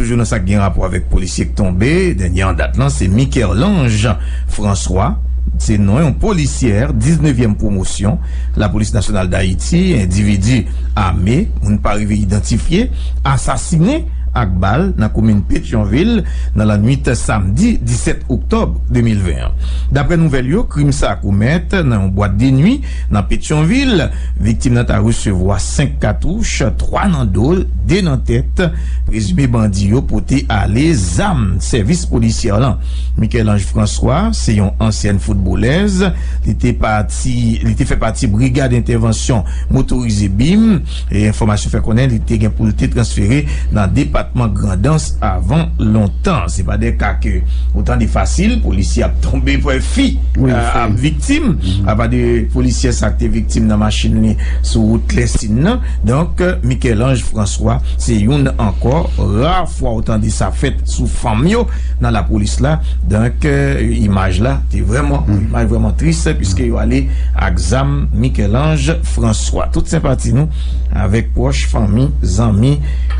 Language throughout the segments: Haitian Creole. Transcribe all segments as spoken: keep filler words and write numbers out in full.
Toujou nan sa k gen rapò avèk polisye k tonbe, dènye an dat lan, se Michel-Ange François. Se non yon polisyè, diznevyèm pwomosyon, Lapolis Nasyonal Dayiti, endividi ame, moun pa rive idantifye, asasinen ak bal nan komin Petyonvil nan lannwit samdi disèt oktòb de mil ven an. Daprè nouvèl yo, krim sa a komèt nan yon bwat de nwi nan Petyonvil. Viktim nan ta resevwa senk katouch, twa nan do l, de nan tèt. Prezime bandi yo pote ale zam sèvis polisyè lan. Michel-Ange François se yon ansyèn foutbolèz. Li te pati, li te fè pati Brigad Entèvansyon Motorize, bim. E enfòmasyon fè konnen li te gen pou l te transfere nan depatman Grandans avan lontan. Se pa de ka ke ou tande fasil, polisye ap tonbe, pwè fi, wi, euh, ap viktim. Mhm. Apa de polisye sa k te viktim nan machin li sou wout Klèsin nan. Donk, euh, Michel-Ange François se youn ankò ra fwa ou tande sa fèt sou fanm yo nan lapolis la. Donk, euh, imaj la te vrèman, hmm, imaj vrèman tris, piske yo ale ak zam Michel-Ange François. Tout senpati nou avèk pwòch, fanmi, zanmi,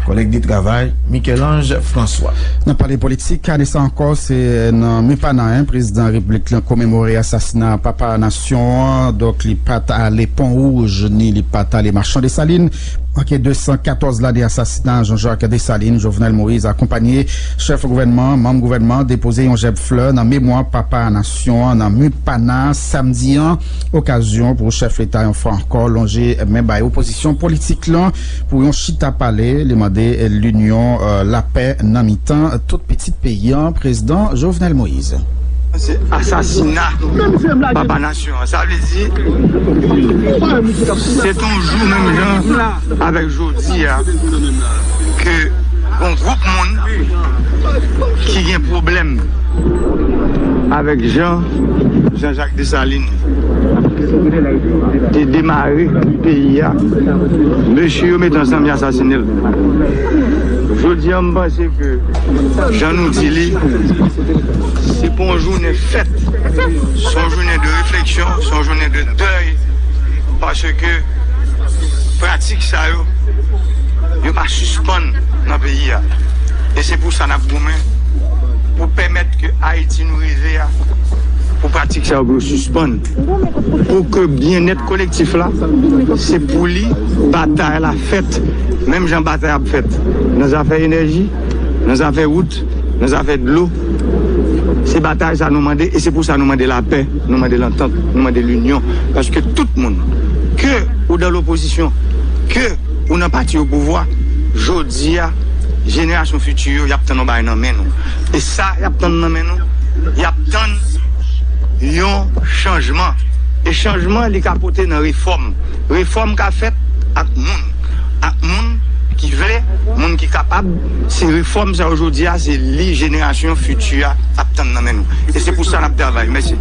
kòlèg de travay Michel-Ange François. Nan pale politik, ane sa ankò, se nan Mupana, en, prezidan repiblik lan komemore asasina papa nasyon an. Donk, li pa t ale Pon Wouj, ni li pa t ale Machan Desalin. Manke de san katòz lane asasina Jean-Jacques Dessalines, Jovenel Moïse akonpanye chèf gouvènman, manm gouvènman, depoze yon jèb flè nan memwa papa nasyon an nan Mupana samdi an. Okazyon pou chèf leta yon fwa ankò lonje men bay opozisyon politik lan pou yon chita pale. Li mande linyon, euh, lapè nan mitan tout pitit peyi an, prezidan Jovenel Moïse. Se asasina papa nasyon an. Sa vle di, se toujou menm jan avèk jodi a, ke gon gwoup moun ki gen pwoblèm avèk jan Jean-Jacques Dessalines te demare peyi a. Mesye yo met ansanm, y asasine l. Jodi a, m panse ke, jan nou di li, se pa yon jounen fèt, se yon jounen de refleksyon, se yon jounen de dèy, paske pratik sa yo, yo pa sispann nan peyi a. E se pou sa n ap goumen pou pèmèt ke Ayiti nou rive a, pou pratik sa yo, pou yo sispann, pou ke byennèt kolektif la, se pou li batay la fèt, menm jan batay ap fèt nan zafè enèji, nan zafè wout, nan zafè dlo. Se batay sa nou mande, e se pou sa nou mande lapè, nou mande lantant, nou mande linyon. Paske tout moun, ke ou dan lopozisyon, ke ou nan pati o pouvwa, jodi a, jenerasyon fiti yo, y ap tann yon bagay nan men nou. E sa y ap tann nan men nou, y ap tann yon chanjman. E chanjman, li ka pote nan refòm. Refòm ka fèt ak moun. Ak moun ki vle, moun ki kapab. Se refòm sa yo jodi a, se li jenerasyon fiti a ap tann nan men nou. E se pou sa n ap travay. Mèsi.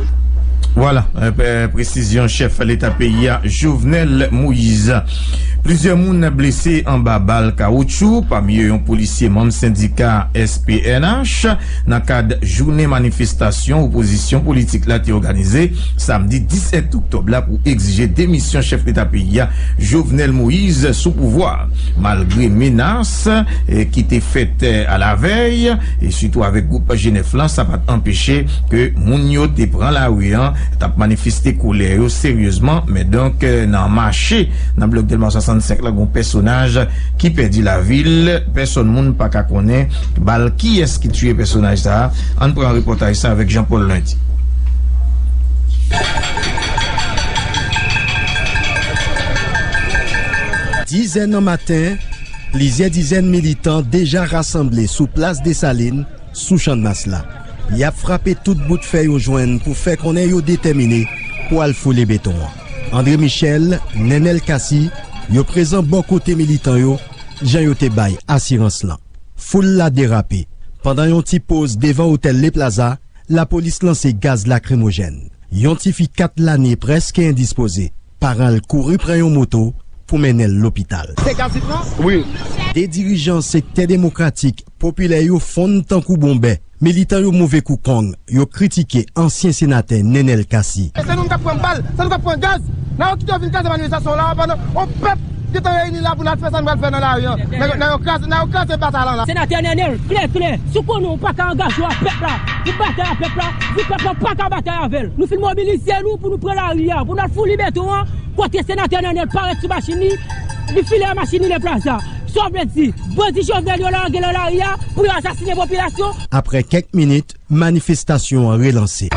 Vwala, euh, pe-, presizyon chèf leta peyi a, Jovenel Moïse. Plizyè moun blese anba bal kawotchou, pami yo yon polisye manm sendika S P N H, nan kad jounen manifestasyon opozisyon politik la te òganize samdi disèt oktòb la pou egzije demisyon chèf leta peyi a, Jovenel Moïse, sou pouvwa. Malgre menas, eh, ki te fèt, eh, alavèy, e sitou avèk gwoup G nèf lan, sa pa t anpeche ke moun yo te pran lari an, t ap manifeste kolè yo seryezman. Men donk, eh, nan mache nan blòk Dèlma swasannsenk la, gon pèsonaj ki pèdi lavi l. Pèsòn moun pa ka konnen bal kiyès ki tiye pèsonaj sa a. Ann pran repòtaj sa avèk Jean Paul Lundi. Dizè nan maten, plizyè dizèn militan deja rasanble sou plas Desalin, sou Channmas la. Y ap frape tout bout fè yo jwenn pou fè konnen yo detèmine pou al foule beton an. André Michel, Nenel Cassy, yo prezan bò kote militan yo, jan yo te bay asirans lan. Foul la derape. Pandan yon ti poz devan otèl Le Plaza, lapolis lanse gaz lakrimojèn. Yon tifi kat lane prèske endispoze. Paran l kouri pran yon moto pou mennen l lopital. Se gaz li pran? Wi. De dirijan sektè demokratik popilè yo fonn tankou bonbè. Militan yo move kou kong, yo kritike ansyen senatè Nenel Cassy. E se nou k ap pran bal, se nou k ap pran gaz. Nan yo kite yo vin kraze manifestasyon la pandan yon pèp Gentan reyini la pou n al fè sa n pral fè nan lari an. Nèg yo, nèg yo kraze, nèg yo kraze batay la, la. Senatè Nènèl, klè, klè, si w konnen w pa ka angaje w ak pèp la, pou batay ak pèp la, di pèp la pa ka batay avè l. Nou fin mobilize nou pou nou pran lari a, pou n al fouli beton an, kote senatè Nènèl parèt sou machin li, li file a machin li nan plas la. Sa w vle di, bandi Jovenel yo lage nan lari a pou yo asasinen popilasyon? Apre kèk minit, manifestasyon an relanse.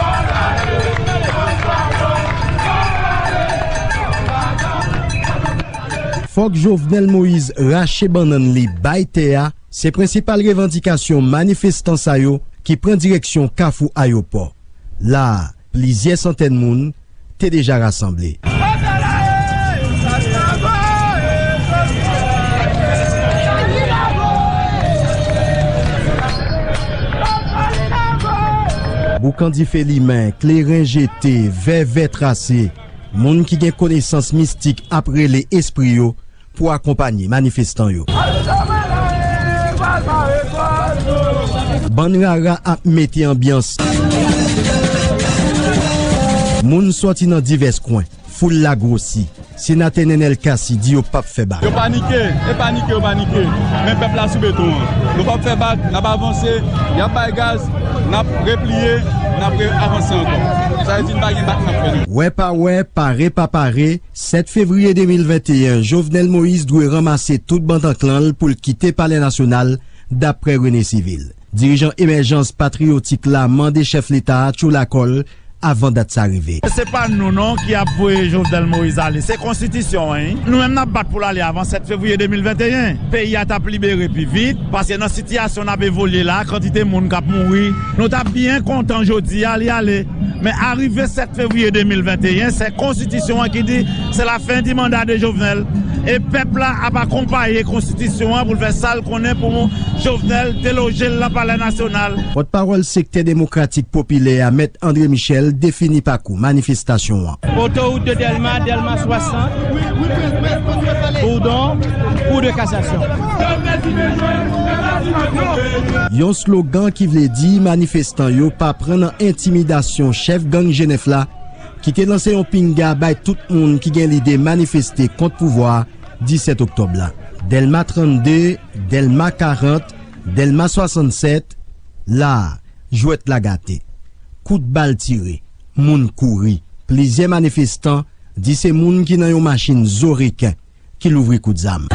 Fòk Jovenel Moïse rache bannann li bay tè a, se prensipal revandikasyon manifestan sa yo ki pran direksyon Kafou Ayopò. La a, plizyè santèn moun te deja rasanble. Boukan dife limen, kleren jete, vèvè trase, moun ki gen konesans mistik ap rele espri yo pou akonpanye manifestan yo. Bann rara ap mete anbyans. Moun sòti nan divès kwen. Foul la gwosi. Senatè Nenel Cassy di yo p ap fè bak. Yo panike, e panike yo panike. Men pèp la sou beton an. Nou p ap fè bak, n ap avanse. Y ap bay gaz, n ap repliye, n ap re-, avanse ankò. Sa vle di n pa gen bak n ap fè non. Wè pa wè, pare pa pare, sèt fevriye de mil venteyen, Jovenel Moïse dwe ranmase tout bantanklan l pou l kite Palè Nasyonal, daprè René Civil. Dirijan Emèjans Patriyotik la mande chèf leta a tchoul akò l avan dat sa rive. Se pa nou non ki ap voye Jovenel Moïse ale, se konstitisyon an, wi. Nou menm n ap bat pou l ale avan sèt fevriye de mil venteyen. Peyi a t ap libere pi vit, paske nan sitiyasyon n ap evolye la, kantite moun k ap mouri, nou t ap byen kontan jodi a li ale. Men arive sèt fevriye de mil venteyen, se konstitisyon an ki di se la fen di manda de Jovenel. E pèp la ap akonpaye konstitisyon an pou l fè sa l konnen pou Jovenel deloje l nan Palè Nasyonal. Pòtpawòl sektè demokratik popilè a, Mèt André Michel, defini pakou manifestasyon an. Autoroute de Dèlma, Dèlma swasant, Bourdon, Cour de cassation. Yon slogan ki vle di manifestan yo pa pran nan entimidasyon chèf gang G nèf la, ki te lanse yon pinga bay tout moun ki gen lide manifeste kont pouvwa a disèt oktòb la. Dèlma trannde, Dèlma karant, Dèlma swasannsèt, la a, jwèt la gate. Kout bal tire, moun kouri. Plizyè manifestan di se moun ki nan yon machin zo reken ki louvri kout zam.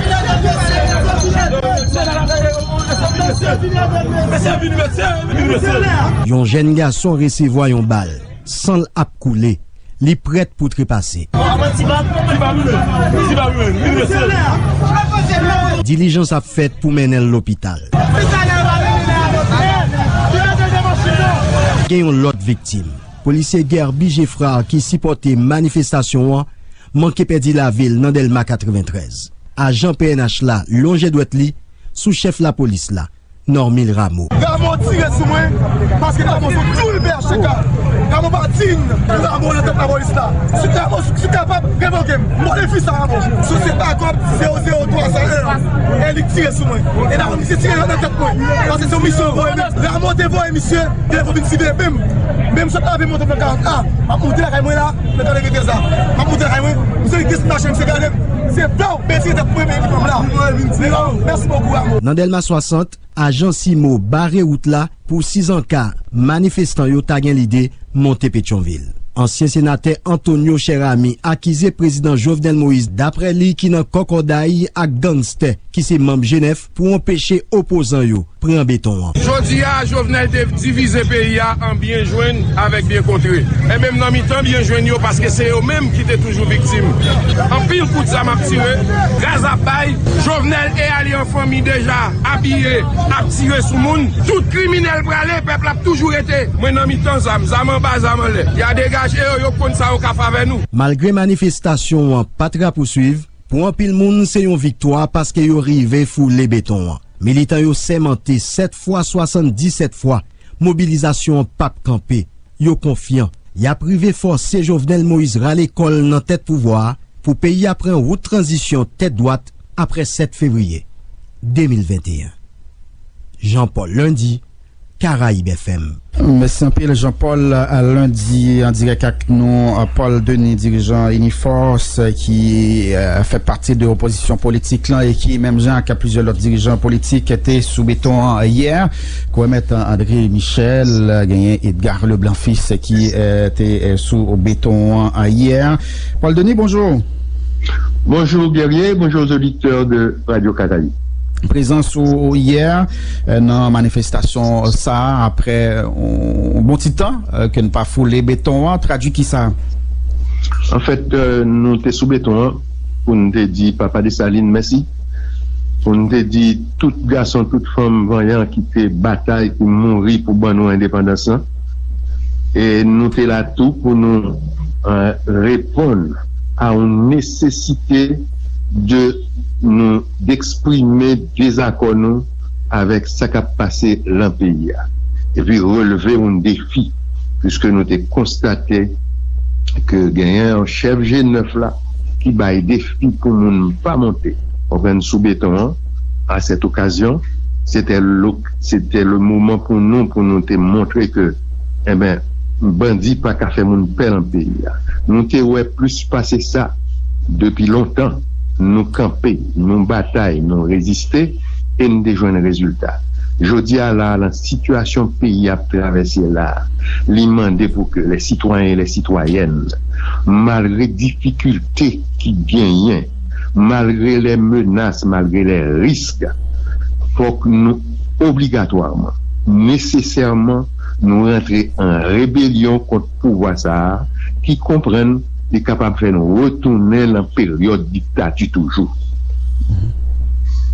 Yon jèn gason resevwa yon bal, san l ap koule, li prèt pou trepase. Dilijans ap fèt pou mennen l lopital. Gen yon lòt viktim. Polisye Guerby Geffrard ki sipòte manifestasyon an manke pèdi lavi l nan Dèlma katreventrèz. Ajan P N H la lonje dwèt li sou chèf lapolis la, Normil Rameau. Rameau tire sou mwen, paske Rameau se yon tchoul B H K. Rameau pa diy Rameau nan tèt lapolis la. Si Rameau, si kapab, revoke m. Mwen defi sa Rameau. Si se pa kòb zewo zewo twa san en, e li tire sou mwen. E Rameau misye tire nan tèt mwen. Paske se yon misyon voye. Rameau te voye misye, te pou vin siveye menm. Menm sot la vin monte nan karant A, m ap monte lakay mwen la, nan karant A. M ap monte lakay mwen, misye gen machin, misye gade m. Se vle w, men tire tèt mwen, men li pa m la. Mèsi bokou, Rameau. Nan Dèlma swasant, ajan Simo bare wout la pou sizanka manifestan yo ta gen lide monte Petyonvil. Ansyen senatè Antonio Cheramy akize prezidan Jovenel Moïse, daprè li, ki nan kòkòday ak gangstè ki se manm G nèf pou anpeche opozan yo pran beton an. Jodi a, Jovenel te divize peyi a an byen jwenn avèk byen kontre. E menm nan mitan byen jwenn yo, paske se yo menm ki te toujou viktim. Anpil kout zam ap tire, gaz ap bay, Jovenel e alye an fanmi deja abiye, ap tire sou moun. Tout kriminèl prale, pèp la ap toujou rete. Mwen nan mitan zam, zam anba, zam anlè. Y a degaje yo, yo konn sa yo ka fè avè nou. Malgre manifestasyon an pa t rapouswiv, pou anpil moun se yon viktwa paske yo rive foule beton an. Militan yo sèmante sèt fwa, swasanndisèt fwa, mobilizasyon an p ap kanpe. Yo konfyan y ap rive fòse Jovenel Moïse rale kò l nan tèt pouvwa a pou peyi a pran wout tranzisyon tèt dwat apre sèt fevriye de mil venteyen. Jean Paul Lundi, Caraïbes F M. Mèsi anpil, Jean Paul. Lendi, an dirèk ak nou, Paul Denis, dirijan Inifòs, ki, euh, fè pati de opozisyon politik lan e ki, menm jan ak plizyè lòt dirijan politik, te sou beton an yè. Kwè mèt André Michel, genyen Edgar Leblanc Fils ki, euh, te, euh, sou beton an yè. Paul Denis, bonjou. Bonjou Guerrier, bonjou aux auditeurs de Radio Caraïbes. Prezans ou yè, euh, nan manifestasyon sa a, aprè yon bon ti tan, euh, ke n pa foule beton an, tradui ki sa? Anfèt, euh, nou te sou beton an pou n te di Papa Desalin mèsi, pou n te di tout gason, tout fanm vanyan ki te batay, ki mouri pou ban nou endepandans lan. E nou te la tou pou nou, euh, reponn a yon nesesite de nou, d'eksprime dezakò nou avèk sa k ap pase lan peyi a. Epi relve yon defi, piske nou te konstate ke genyen yon chèf G nèf la ki bay defi pou moun pa monte, konprann, sou beton an. À cette occasion, c'était le, c'était le moment pou nou, pou nou te montre ke, enben, bandi pa ka fè moun pè lan peyi a. Nou te wè plis pase sa depi lontan. Nou kanpe, nou batay, nou reziste, e n te jwenn rezilta. Jodi a la, lan sitiyasyon peyi ap travèse la, li mande pou ke les citoyens et les citoyennes, malgre difikilte ki genyen, malgre les menaces, malgre les risques, fòk nou obligatwaman, nesesèman, nou rantre an rebelyon kont pouvwa sa a ki konprann li kapab fè nou retounen lan peryòd diktati toujou.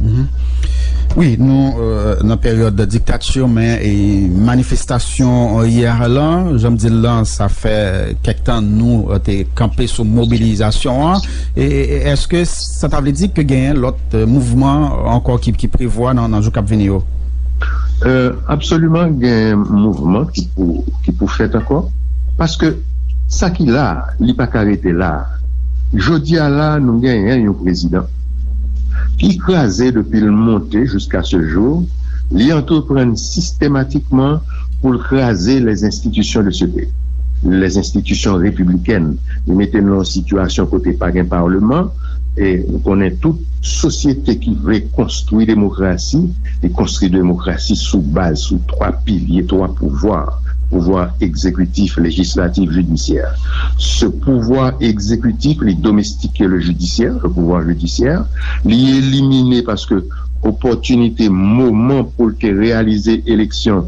Mhm. Wi, nou, euh, nan peryòd diktati, men, e, manifestasyon, euh, yè lan, jan m di l lan, sa fè kèk tan nou, euh, te kanpe sou mobilizasyon an. E, e, e èske sa ta vle di ke genyen lòt, euh, mouvman ankò ki, ki prevwa nan, nan jou k ap vini yo? Euh, absoliman, gen mouvman ki pou, ki pou fèt ankò. Paske sa ki la, li pa ka rete la. Jodi a la, nou genyen yon prezidan ki kraze depi l monte jiska se jou, li antreprann sistematikman pou l kraze les institutions de ce pays, les institutions républicaines. Li mete n nan yon sitiyasyon kote pa gen paleman, e nou konnen tout sosyete ki vle konstwi demokrasi, li konstwi demokrasi sou baz, sou twa pilye, twa pouvwa, pouvwa egzekitif, lejislatif, jidisyè. Se pouvwa egzekitif, li domestike le jidisyè, le pouvwa jidisyè, li elimine paske opòtinite, moman pou l te reyalize eleksyon,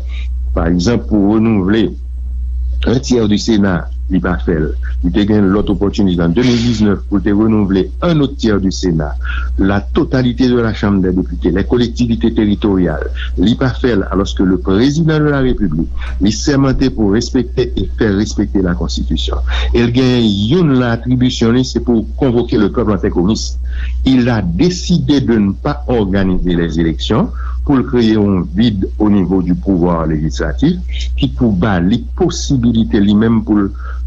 pa egzanp, pou renouvle un tiers du Sénat, li pa fè l. Li te gen lòt opòtinite an de mil diznèf pou l te renouvle un autre tiers du Sénat, la totalité de la Chambre des députés, les collectivités territoriales, li pa fè l, alòske le président de la République, li sèmante pou respekte e fè respekte la Constitution. E l gen youn nan atribisyon li, se pou konvoke le peuple en fait commis. Il a décidé de ne pas organiser les élections pou l kreye yon vid o nivo du pouvoir législatif ki pou ba li posibilite li menm pou l,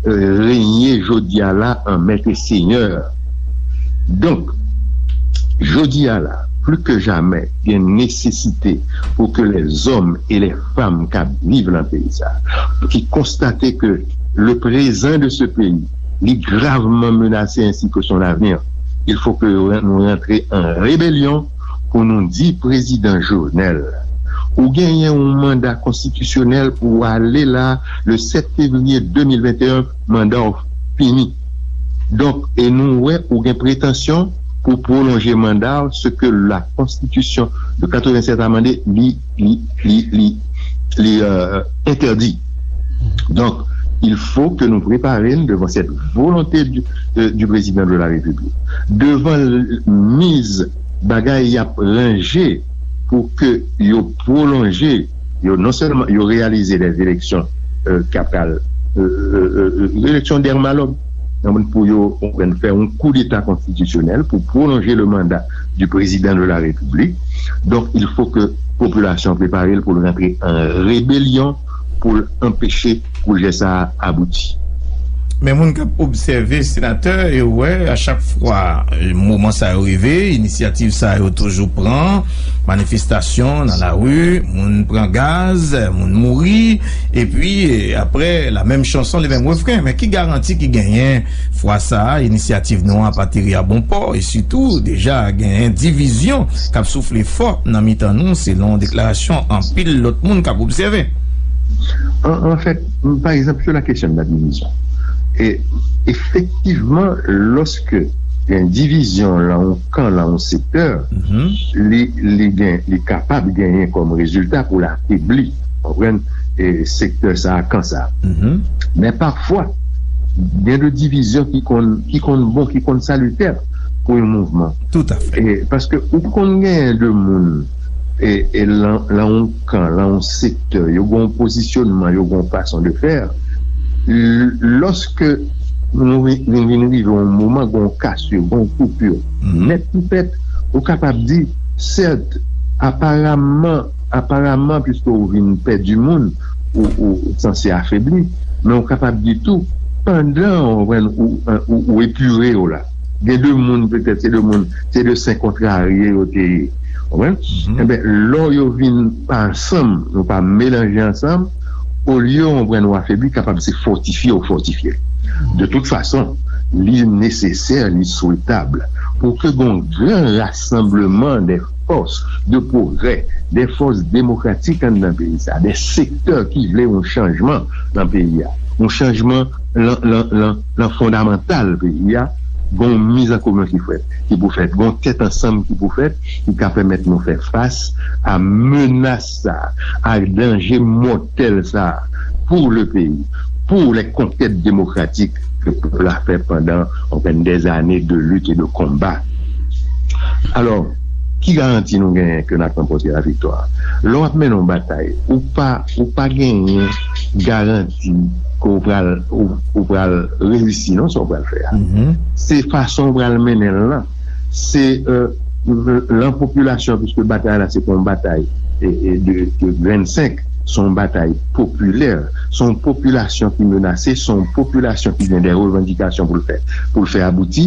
euh, renye jodi a la an mèt e senyè. Donk, jodi a la, pli ke jamè, gen nesesite pou ke les hommes et les femmes k ap viv nan peyi sa, ki konstate ke le président de ce pays, li gravman menase ainsi que son avenir. Il faut que nou rantre an rebelyon pou nou di prezidan Jovenel, ou genyen yon manda konstitisyonèl pou w ale la, le sept février deux mille vingt et un, manda w fini. Donk, e nou wè ou gen pretansyon pou pwolonje manda w, ce que la constitution de quatre-vingt-sept amande li, li, li, li, li, euh, entèdi. Donk, il faut que nou prepare n devan cette volonté du, euh, du président de la République. Devan l-, miz bagay y ap ranje pou ke yo pwolonje, yo non sèlman yo reyalize des élections, euh, ki ap pral, euh, euh, euh, eleksyon dèyè malòg, pou yo fè yon koudeta konstitisyonèl pou pwolonje le mandat du président de la République. Donk, il faut que popilasyon prepare l pou l rantre an rebelyon pou l anpeche pwojè sa a abouti. Men moun k ap obsève, senatè, yo wè a chak fwa, eh, moman sa yo rive, inisyativ sa yo toujou pran, manifestasyon nan lari, moun pran gaz, moun mouri, epi, eh, apre, la menm chanson, le menm refren. Men ki garanti ki genyen fwa sa a, inisyativ nou an ap ateri a bon pò, e sitou, deja genyen divizyon k ap soufle fò nan mitan nou, selon deklarasyon anpil lòt moun k ap obsève. An, an fèt, pa egzanp, sou la kesyon de la divizyon, e efektivman, lòske gen divizyon lan yon kan, lan yon sektè, li, li, gen, li kapab genyen kòm rezilta pou l afebli, konprann, e sektè sa a, kan sa a. Men pafwa, gen de divizyon ki konn, ki konn bon, ki konn salitè pou yon mouvman. Toutafè. E, paske ou konn genyen de moun e, e lan, lan yon kan, lan yon sektè, yo gen yon pozisyonman, yo gen yon fason de fè. L- Lòske nou vin, nou vin rive yon moman, gen yon kasir, gen yon koupi, nèt ki fèt, ou kapab di, sèt, aparaman, aparaman, piske ou vin pèdi moun, ou, ou sanse afebli, men ou kapab di tou, pandan ou, ou, ou, ou epire yo la, gen de moun, petèt, se de moun, se de sen kontrarye yo te ye. Konprann? Enben, lò yo vin pa ansanm, nou pa melanje ansanm, olye w konprann ou afebli, kapab se fòtifye ou fòtifye. De tout fason, li nesesè, li swetab pou ke gon gran rasanbleman de fòs de pwogrè, de fòs demokratik anndan peyi sa, de sektè ki vle yon chanjman nan peyi a, yon chanjman lan, lan, lan, lan fondamantal peyi a, gon miz an komen ki fèt, ki pou fèt, gon tèt ansanm ki pou fèt, ki ka pèmèt nou fè fas a menas sa, a danje mòtèl sa pou le peyi, pou les conquêtes démocratiques ke pèp la fè pandan, anfen, des années de lutte et de combat. Alò, ki garanti nou genyen ke n ap ranpòte laviktwa? Lè w ap mennen yon batay, ou pa, ou pa genyen garanti ke w pral, ou, ou pral reyisi non sa w pral fè a. Se fason w pral mennen l lan. Se euh, lan popilasyon, piske batay la se pa yon batay e, e de, de grenn senk, se yon batay popilè, se yon popilasyon ki menase, se yon popilasyon ki gen de revandikasyon pou l fè, pou l fè abouti,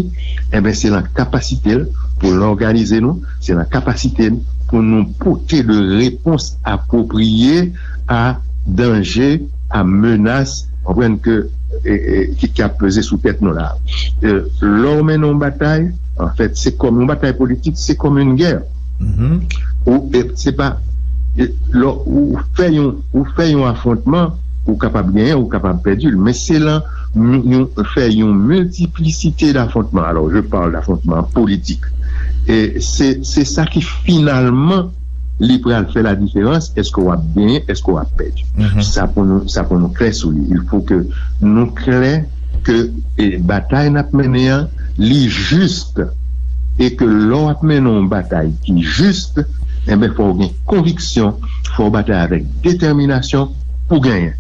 enben se lan kapasite l pou n òganize nou, se lan kapasite n pou nou pote de repons apwopriye a danje, a menas, konprann ke, e, e, ki, ki ap peze sou tèt nou la. E, lè w mennen yon batay, anfèt, se kòm yon batay politik, se kòm yon gè. Ou, e, se pa, e, lè ou fè yon, ou fè yon afwontman, ou kapab genyen, ou kapab pèdi l. Men se lan yon, fè yon miltiplisite dafwontman. Alors, je parle d'affrontement politique. E se, se sa ki finalman li pral fè la diferans, èske w ap genyen, èske w ap pèdi. Sa pou nou, sa pou nou klè sou li. Il faut que nou klè ke e, batay n ap mennen an, li jis, e ke lè w ap mennen yon batay ki jis, enben, fò w gen konviksyon, fò w batay avèk detèminasyon pou genyen.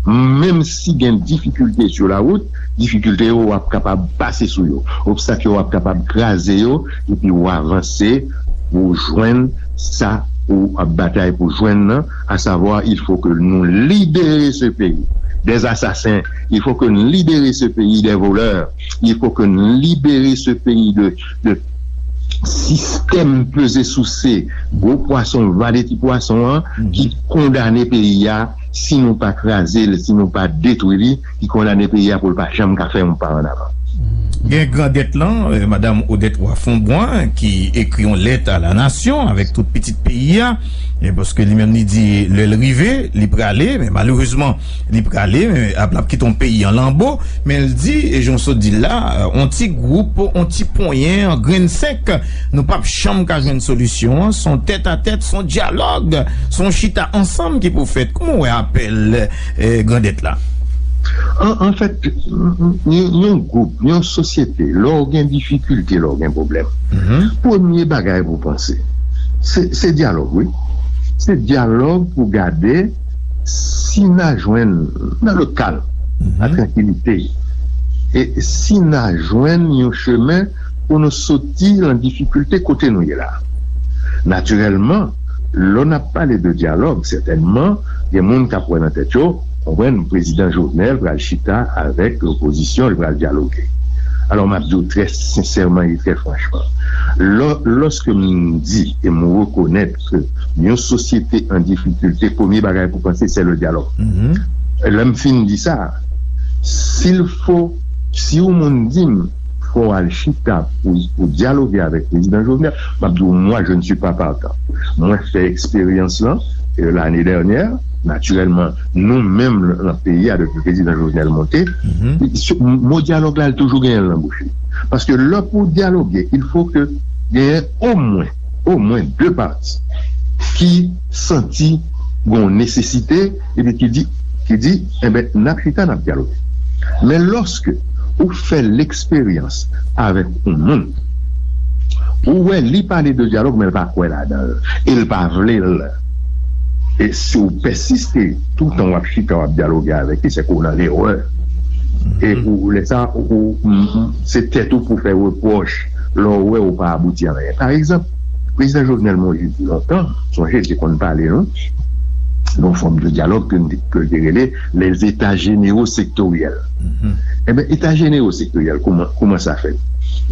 Menm si gen difikilte sou la wout, difikilte yo, w ap kapab pase sou yo. Obstak yo, w ap kapab kraze yo, epi w avanse pou w jwenn sa ou ap batay pou jwenn nan, à savoir, il faut que nous libérer ce pays des assassins, il faut que nous libérer ce pays des voleurs, il faut que nous libérer ce pays de, de sistèm peze souse, gwo pwason, vale ti pwason an, ki kondane peyi a, si nou pa kraze l, si nou pa detwi li, ki kondane peyi a pou l pa janm ka fè yon pa annavan. Gen grandèt lan, eh, Madam Odette Wafombois, ki ekri yon lèt a la nasyon avèk tout pitit peyi a, eh, paske li menm li di lè l rive, li prale, men malerezman, li prale, men ap, l ap kite yon peyi an lanbo, men l di, e jan w sot di l la, eh, on ti gwoup, on ti ponyen, an grenn senk, nou p ap janm ka jwenn solisyon an, se yon tèt a tèt, se yon dyalòg, se yon chita ansanm ki pou fèt. Kòman w wè apèl, eh, grandèt la? An, anfèt, yon, yon gwoup, yon sosyete, lè w gen difikilte, lè w gen pwoblèm, premye bagay pou w panse, se, se dyalòg, wi. Se dyalòg pou gade si n a jwenn, nan le calme, la tranquillité, e si n a jwenn yon chemen pou nou soti lan difikilte kote nou ye la. Natirèlman, lè n ap pale de dyalòg, sètènman, gen moun k ap wè nan tèt yo, Konprann, prezidan Jovenel pral chita avèk lopozisyon, li pral dyaloge. Alò, m ap di w trè sensèman e trè franchman, lò, lòske m di e m rekonèt ke yon sosyete an difikilte, premye bagay pou panse, c'est le dialogue. Lè m fin di sa, s'il faut, si yon moun di m, fò w al chita pou, pou dyaloge avèk prezidan Jovenel, m ap di w, moi, je ne suis pas partant. Mwen fè eksperyans lan, euh, l'année dernière, natirèlman, nou menm nan peyi a, depi prezidan Jovenel monte, mo dyalòg la, li toujou genyen l nan bouch li. Paske lè pou dyaloge, il faut que genyen omwen, omwen de pati ki santi gon nesesite, epi ki di, ki di, enben, n ap chita, n ap dyaloge. Men lòske ou fè leksperyans avèk yon moun, ou wè li pale de dyalòg, men l pa kwè ladan l, e l pa vle l. E si w pèsiste, toutan w ap chita, w ap dyaloge avèk li, se ke w nan lerè. E ou, lè sa, ou, ou, m- m- se tèt ou pou fè repwòch lè w wè ou pa abouti anyen. Pa egzanp, prezidan Jovenel Moïse, lontan, sonje, te konn pale, non? Yon fòm de dyalòg ke n te, ke l te rele les états généraux sectoriels. Enben, eta jeneral sektoryèl, kouman, kouman sa fèt?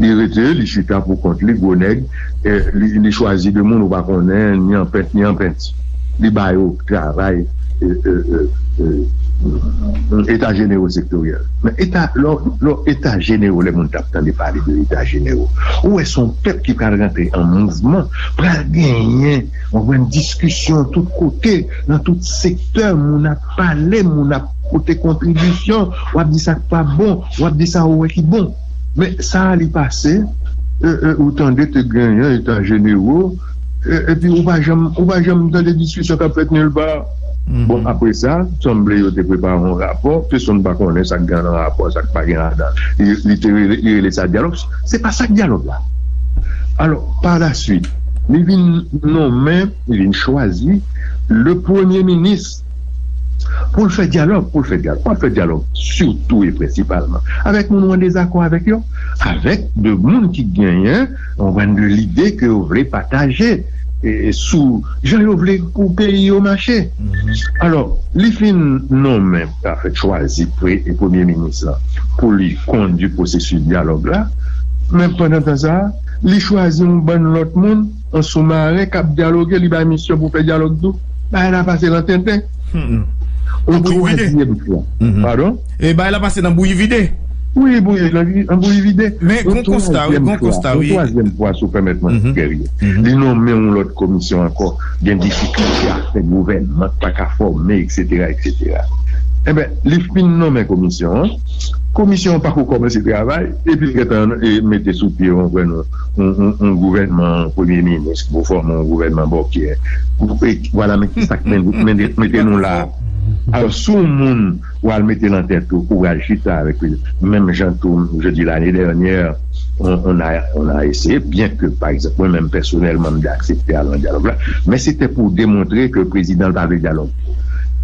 Li rete, li chita pou kont li, gwo nèg, eh, li, li chwazi de moun ou pa konnen, ni an pent, ni an pent. Li ba yo travay, eh, eh, eh, eh, eta jeneral sektoryèl. Men eta, lò, lò eta jeneral, lè moun t ap tande pale de eta jeneral, ou wè se yon pèp ki pral rantre an mouvman, pral genyen, w konprann, diskisyon tout kote, nan tout sektè, moun ap pale, moun ap pote kontribisyon, w ap di sa k pa bon, w ap di sa ou wè ki bon. Men sa a li pase, e, e, ou tande te genyen eta jeneral, e, epi ou pa janm, ou pa janm tande diskisyon k ap fèt nilpa. Bon, apre sa, sanble yo te prepare yon rapò, pèsonn pa konnen sa k gen nan rapò, sa k pa gen ladan. Li, li te rele, li rele sa dyalòg. Se pa sa k dyalòg la. Alò, pa la swit, li vin nonmen, li vin chwazi le premye minis pou l fè dyalòg, pou l fè dyalòg. Pou l fè dyalòg, sitou e prensipalman, avèk moun ou an dezakò avèk yo, avèk de moun ki genyen yon grenn de lide ke yo vle pataje, e, e sou jan yo vle pou peyi yo mache. Alò, li fin nonmen, anfèt, chwazi pre, e premye minis lan pou li kondi pwosesis dyalòg la, men pandan tan sa a, li chwazi yon bann lòt moun an soumaren k ap dyaloge, li bay misyon pou fè dyalòg tou. Bagay la pase nan tenten. Yon twazyèm fwa. Padon? E bagay la pase nan bouyi vide. Wi, bouyi, nan, an bouyi vide. Men yon gon konsta, wi, twazyèm gon fwa, konsta, yon wi. Twazyèm fwa, si w pèmèt mwen, Guerrier. Li nonmen yon lòt komisyon ankò, gen difikilte a fè gouvènman, pa ka fòme, et cetera, et cetera. Enben, li fin nonmen komisyon an. Komisyon an pako kòmanse travay, epi l gentan, e, mete sou pye, w konprann, yon, yon, yon gouvènman, premye minis, pou fòme yon gouvènman bòkyè. E vwala, men ki sa k men- men- mete nou la. Alò, si yon moun, w al mete nan tèt ou, ou al chita avèk li, menm jan tou, je dis, l'année dernière, on, on a, on a essayé, bien que, par exemple, mwen menm, pèsonèlman, m te aksepte al nan dyalòg la, men se te pou demontre ke prezidan l pa vle dyalòg.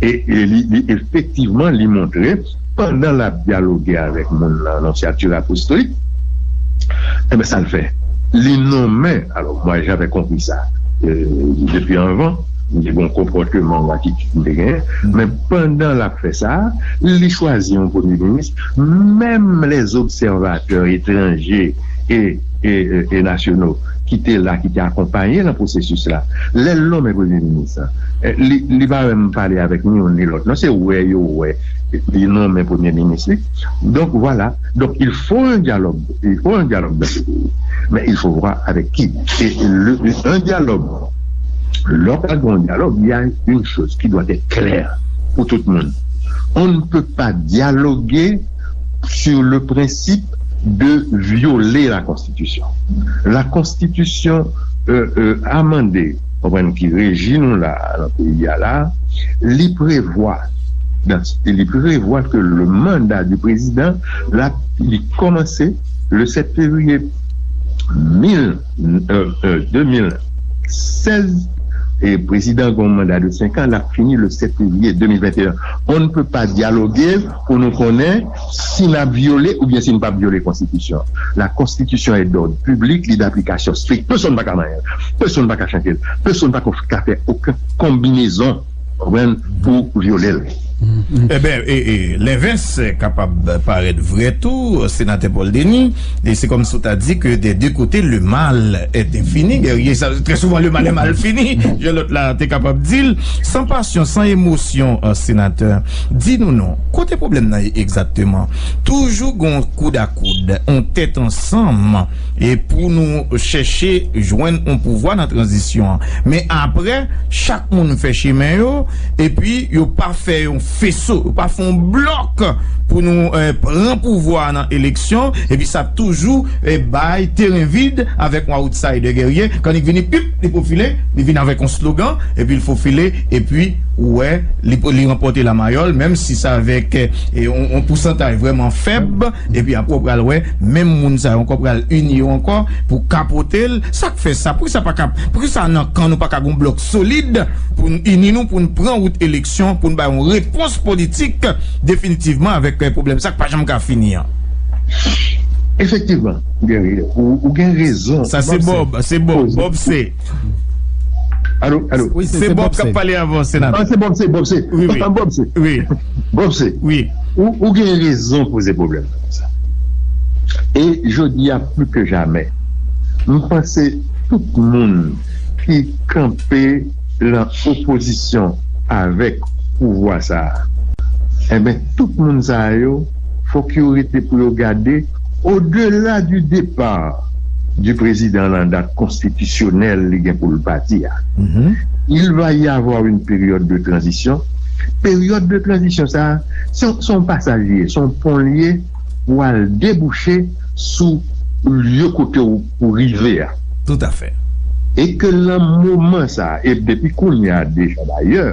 E, e li, li, efektivman, li montre, pandan l ap dyaloge avèk moun nan, Annonciature Apostolique, enben, sa l fè? Li nonmen, alors, moi, j'avais compris ça, euh, depi anvan, m te gen yon konpòteman la ki, ki m te genyen, men pandan l ap fè sa, li chwazi yon premye minis, menm les observateurs étrangers et, et, et, et nationaux ki te la, ki te akonpaye nan pwosesis la, lè l nonmen premye minis la, eh, li, li pa menm pale avèk ni youn ni lòt, non, se wè yo wè li nonmen premye minis li. Donk, vwala. Donc, il faut un dialogue, il faut un dialogue dans ce pays. Mais il faut voir avec qui. Et le, un dialogue, lè w pral gen yon dyalòg, il y a une chose qui doit être claire pour tout le monde. On ne peut pas dialoguer sur le principe de violer la Constitution. La Constitution, euh, euh, amendée, konprann, ki reji nou la, nan peyi a la, li prevwa, dans- li prevwa que le mandat du président, la, li kòmanse le sept février mil, euh, euh, deux mille seize, e prezidan gen yon manda de senk an, l ap fini le sept février deux mille vingt et un. On ne peut pas dialoguer pou nou konnen si n ap vyole oubyen si n p ap vyole konstitisyon. La Constitution est d'ordre public, li d'application stricte. Pèsonn pa ka manyen l. Pèsonn pa ka chanje l. Pèsonn pa ka fè okenn konbinezon, konprann, pou vyole l. Eben, e, e, lenvès kapab parèt vrè tou, Senatè Paul Denis, e se kòmsi w ta di ke des deux côtés le mal est infini, Guerrier. Sa, trè souvan, le mal est mal fini, jan lòt la te kapab di l. San pasyon, san emosyon, Senatè, di nou non, kote pwoblèm nan ye egzakteman? Toujou gon koudakoud, on tèt ansanm, e pou nou chèche jwenn on pouvwa nan tranzisyon an. Men apre, chak moun fè chemen yo, epi yo pa fè yon feso, yo pa fè yon blòk pou nou, eh, pran pouvwa a nan eleksyon, epi sa ap toujou, eh, bay teren vid avèk yon outsider, Guerrier. Kannik vini, pip, li pwofile, li vin avèk yon slogan, epi l fofile, epi ou wè, li, li ranpòte lamayòl, menm si se avèk, eh, yon, yon pousantaj vrèman fèb, epi apre w pral wè, menm moun sa yo ankò pral ini yo ankò pou kapote l. Sa k fè sa? Poukisa pa ka, poukisa nan kan nou pa ka gon blòk solid pou n ini nou, pou n pran wout eleksyon, pou n bay yon repons politik definitivman avèk, eh, pwoblèm sa k pa janm ka fini an? Efektivman, Guerrier, ou, ou gen rezon. Sa se Bob, se Bob, Bob se. Alo, alo. Wi, se, se Bob k ap pale avè w, Senatè. Ah, se Bob se, Bob se. Wi, wi. Bob se. Wi. Bob se. Wi. Ou, ou gen rezon poze pwoblèm nan sa. E jodi a pli ke jamè, m panse tout moun ki kanpe lan opozisyon avèk pouvwa sa a, enben, tout moun sa yo, fòk yo rete pou yo gade, au-delà du départ du président lan, dat konstitisyonèl li gen pou l pati a. Il va y avoir une période de transition. Peryòd de tranzisyon sa a, se yon, se yon pasaj li ye, se yon pon li ye pou al debouche sou lye kote w pou rive a. Toutafè. E ke lan moman sa a, e depi kounye a deja dayè,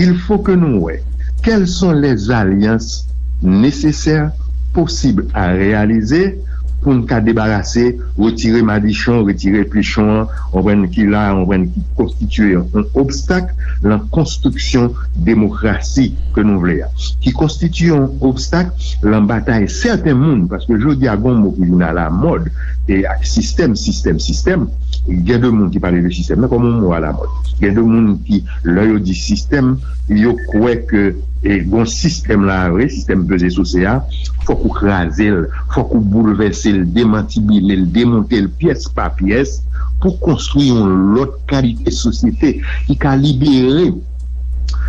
il faut que nou wè quelles sont les alliances nécessaires, possibles à réaliser, pou n ka debarase, retire madichon, retire pichon an, konprann ki la, konprann ki konstitye yon obstak lan konstriksyon demokrasi ke nou vle a, ki konstitye yon obstak lan batay sèten moun, paske jodi a gon mo ki vin alamòd, e ak sistèm, sistèm, sistèm, gen de moun ki pale de sistèm nan kòm yon mo alamòd. Gen de moun ki, lè yo di sistèm, yo kwè ke, e, gon sistèm la vre, sistèm peze souse a, fòk ou kraze l, fòk ou boulvèse l, demantibile l, demonte l pyès pa pyès pou konstwi yon lòt kalite sosyete ki ka libere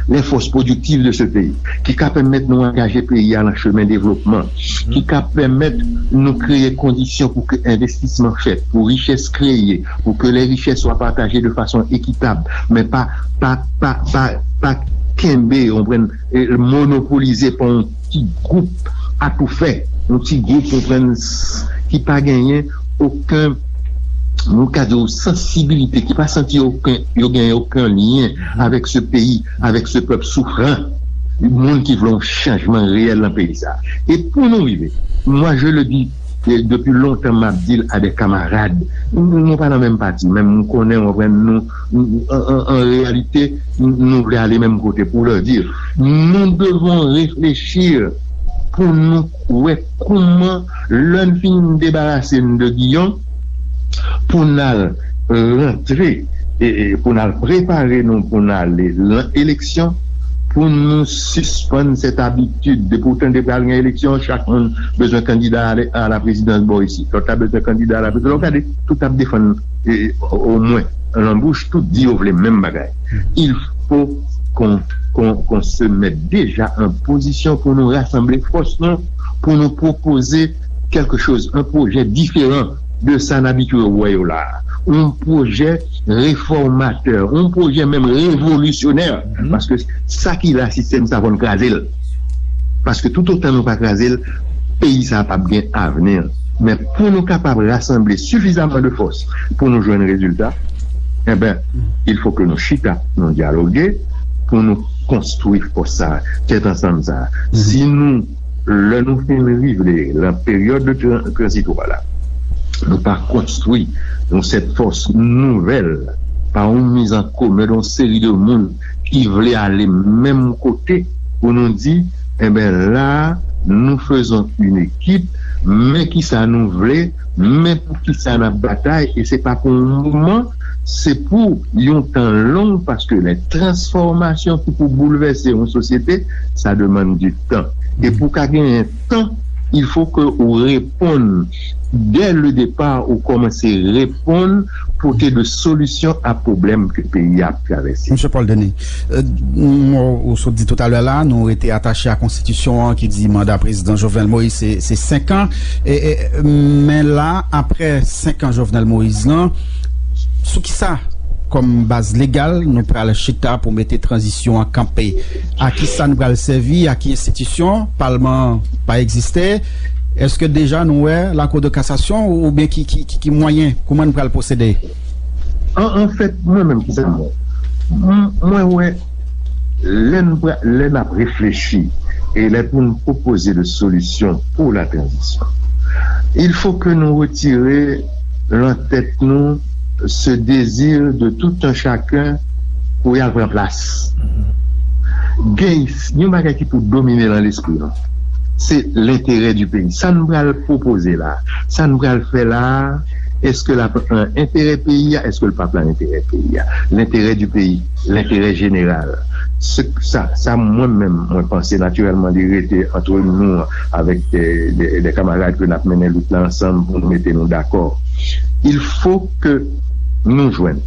les forces productives de ce pays, ki ka pèmèt nou angaje peyi a nan chemen devlopman, ki ka pèmèt nou kreye kondisyon pou ke envestisman fèt, pou richès kreye, pou ke les richesses soient partagées de façon équitable, men pa, pa, pa, pa, pa kenbe, ou konprann, e, monopolize pa yon ti gwoup atoufè, yon ti gwoup, ou konprann, s-, ki pa genyen okenn, nou ka di, sansibilite, ki pa santi okenn, yo genyen okenn lyen avèk se peyi, avèk se pèp soufran, moun ki vle yon chanjman reyèl nan peyi sa. E pou nou rive, moi je le dis, e depi lontan m ap di l a des camarades, nou, nou pa nan menm pati, men m konnen, w konprann, nou, nou, an, an, an reyalite, nou, nou vle ale menm kote. Pou leur dire, nous devons réfléchir pou nou wè kouman, lè n fin debarase n de Giyon, pou n al rantre, e, e, pou n al prepare nou pou n ale lan eleksyon, pou nou sispann cette habitude de, pou tande pral gen eleksyon, chak moun bezwen kandida a la, a la présidence bò isit, lòt la bezwen kandida a la présidence. Lè w gade, tout ap defann, e, omwen, lan bouch, tout di yo vle menm bagay. Il faut qu'on, qu'on, qu'on se mette déjà en position pou nou rasanble fòs nou, pou nou pwopoze quelque chose, un projet différent de sa n abitye wè yo la a. Un pwojè refòmatè, un pwojè menm revolisyonè, paske sa ki la, sistèm sa, fò n kraze l. Paske toutotan nou pa kraze l, peyi sa p ap gen avni. Men pou nou kapab rasanble sifizaman de fòs pou nou jwenn rezilta, enben, il faut que nou chita, nou dyaloge, pou nou konstwi fòs sa, tèt ansanm sa. Si nou, lè nou fin rive lan peryòd de tran-, tranzitwa la, nou pa konstwi yon sèt fòs nouvèl pa yon miz an komen de yon seri de moun ki vle ale menm kote pou nou di, enben, la, nous faisons une équipe, men kisa nou vle, men pou kisa n ap batay, e se pa pou yon moman, se pou yon tan long, paske les transformations ki pou boulvèse yon sosyete, ça demande du temps. E pou ka genyen tan, il faut que ou reponn dès le départ, ou kòmanse reponn, pote de solisyon a pwoblèm ke peyi a ap travèse. Mesye Paul Denis, euh, m wè w sot di toutalè la, nou rete atache a konstitisyon an ki di manda prezidan Jovenel Moïse se, se senk an. E, e, men la, apre senk an Jovenel Moïse lan, sou kisa kòm baz legal nou pral chita pou mete tranzisyon an kanpe? A kisa nou pral sèvi? A ki enstitisyon? Palman an pa egziste. Èske deja nou wè Lakou de Kasasyon ou, oubyen ki, ki, ki, ki mwayen? Kouman nou pral pwosede? An, anfèt, mwen menm, kisa m wè? M, mwen wè, lè n pra-, lè n ap reflechi e lè pou n pwopoze de solisyon pou la tranzisyon, il faut que nou retire lan tèt nou ce désir de tout un chacun pou y al pran plas. Gen yon bagay ki pou domine lan lespri nou. Se lenterè di peyi. Sa n pral pwopoze la, sa n pral fè la, èske l ap lan enterè peyi a, èske l p ap lan enterè peyi a? Lenterè di peyi, lenterè jeneral. Se, sa, sa mwen menm, mwen panse natirèlman li rete antre nou avèk de, de, de kamarad ke n ap mennen lit la ansanm pou nou mete nou dakò. Il faut que nou jwenn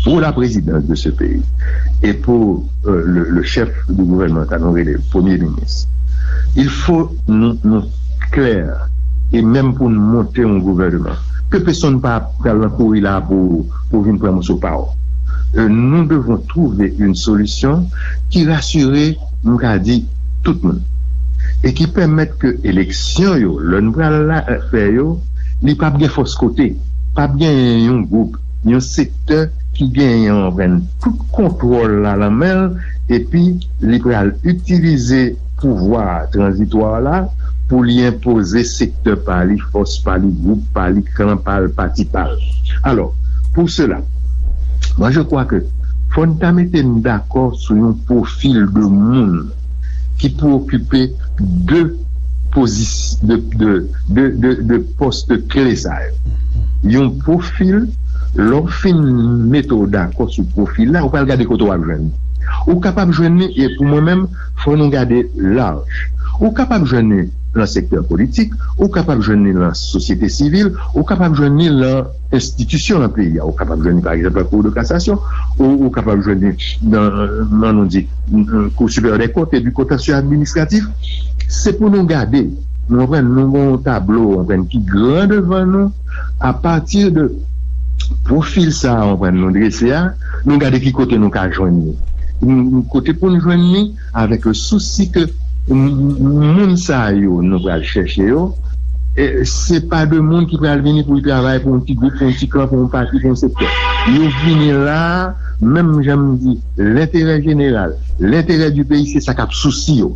pour la présidence de ce pays et pour euh, le, le chef du gouvernement, sa nou rele premye minis, il faut nou, nou klè, e menm pou n monte yon gouvènman, ke pèsonn pa pral nan kouri la pou, pou vin pran moso pa w. Euh, nous devons trouver une solution qui rassure, nou ka di, tout moun. E ki pèmèt ke eleksyon yo, lè n pral la, euh, fè yo, li p ap gen fòs kote. P ap gen yon gwoup, yon sektè ki genyen anprann tout kontwòl la lan men l, epi li pral itilize pouvwa tranzitwa la pou li enpoze sektè pa li, fòs pa li, gwoup pa li, klan pa l, pati pa l. Alò, pour cela, moi je crois que fò n ta mete n dakò sou yon pwofil de moun ki pou okipe de pozis-, de, de, de, de, de pòs kle sa yo. Yon pwofil, lè w fin mete w dakò sou pwofil la, ou pral gade kote w ap jwenn li. Ou kapab jwenn li, e pou mwen menm, fò nou gade laj. Ou kapab jwenn li nan sektè politik, ou kapab jwenn li nan sosyete sivil, ou kapab jwenn li nan enstitisyon nan peyi a. Ou kapab jwenn li, pa egzanp, nan Cour de cassation, ou, ou kapab jwenn li nan, nan, nou di, Cour supérieure des comptes et du contentieux administratif. Se pou nou gade, nou konprann, nou gen yon tablo, nou konprann, ki gran devan nou, apati de pwofil sa a, nou konprann, nou drese a, nou gade ki kote nou ka jwenn li. Nou, nou kote pou nou jwenn li, avèk le sousi ke m-, m-, moun sa yo nou pral chèche yo, e se pa de moun ki pral vini pou y travay pou yon ti gwoup, pou yon ti klan, pou yon pati, pou yon sektè. Yo vini la, menm jan m di, lenterè jeneral, lenterè di peyi, se sa k ap sousi yo.